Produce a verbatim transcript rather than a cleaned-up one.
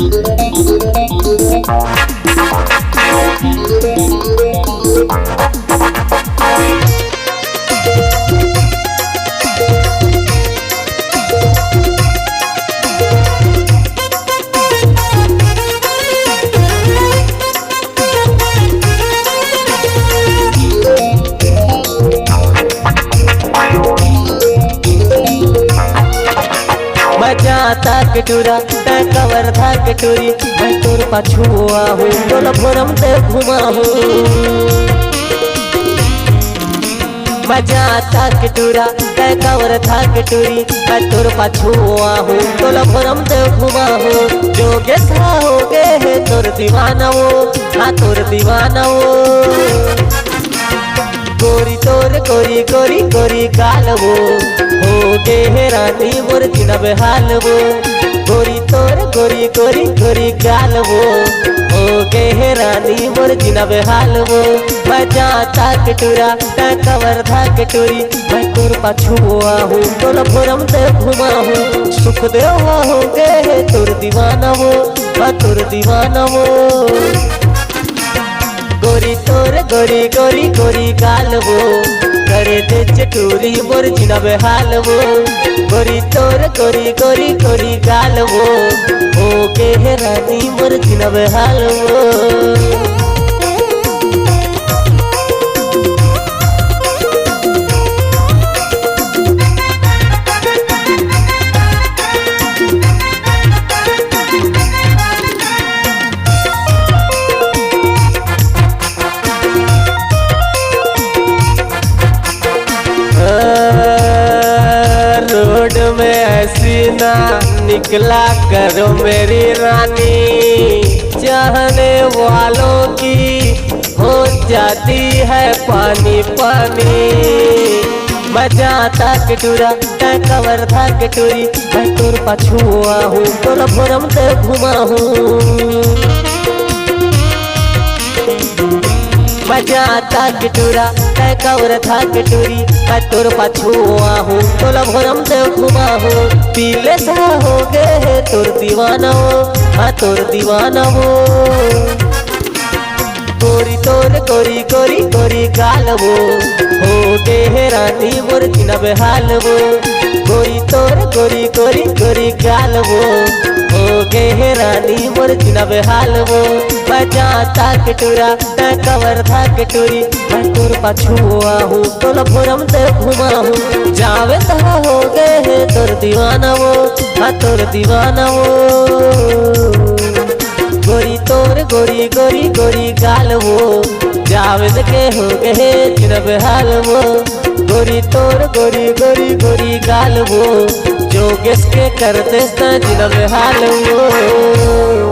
मैं जाता के टूरा, तै कवर्धा के टूरी, मैं तोर पाछू आहूँ, तोला भोरमदेव घुमाहूँ। मैं जाता के टूरा, तै कवर्धा के टूरी, मैं तोर पाछू आहूँ, तोला भोरमदेव घुमाहूँ। जोगेश हा होगे हे तोर दीवाना वो, हाँ तोर दीवाना वो। गोरी तोर गोरी गोरी गोरी गाल वो, होगे हे रानी मोर जिनब हाल वो। गोरी तोर गोरी गोरी गोरी गाल वो, होगे हे रानी मोर जिनब हाल वो। मैं जाता के टूरा, तै कवर्धा के टूरी, मैं तोर पाछू आहूँ, तोला भोरमदेव घुमाहूँ। सुखदेव हा होगे हे तोर दीवाना वो, मैं तोर दीवाना वो। गोरी तोर गोरी गोरी गोरी गाल वो, करे दे चटूरी मोर जिनब हाल वो। गोरी तोर गोरी गोरी गोरी गाल वो, होगे हे रानी मोर जिनब हाल वो। रोड में ऐसी ना निकला करो मेरी रानी, चाहने वालों की हो जाती है पानी पानी। मैं जाता के टूरा, तै कवर्धा के टूरी, मैं तोर पाछू आहूँ, तोला भोरमदेव घुमाहूँ। मैं जाता के टूरा, तै कवर्धा के टूरी, मैं तोर पाछू आहूँ, तोला भोरमदेव घुमाहूँ। पीले सा होगे हे तोर दीवाना वो, हाँ तोर दीवाना वो। गोरी तोर गोरी गोरी गोरी गाल वो, होगे हे रानी मोर जिनब हाल वो। गोरी तोर गोरी गोरी गोरी गाल वो, होगे हे रानी मोर जिनब हाल वो। मैं जाता के टूरा, तै कवर्धा के टूरी, मैं तोर पाछू आहूँ, तोला भोरमदेव घुमाहूँ। जावेद हा होगे हे तोर दीवाना वो, हाँ तोर दीवाना वो। गोरी तोर गोरी गोरी गोरी गाल वो, जावेद के होगे हे जिनब हाल वो। गोरी तोर गोरी गोरी गोरी गाल वो, जोगेश के कर देस तैं जिनब हाल वो।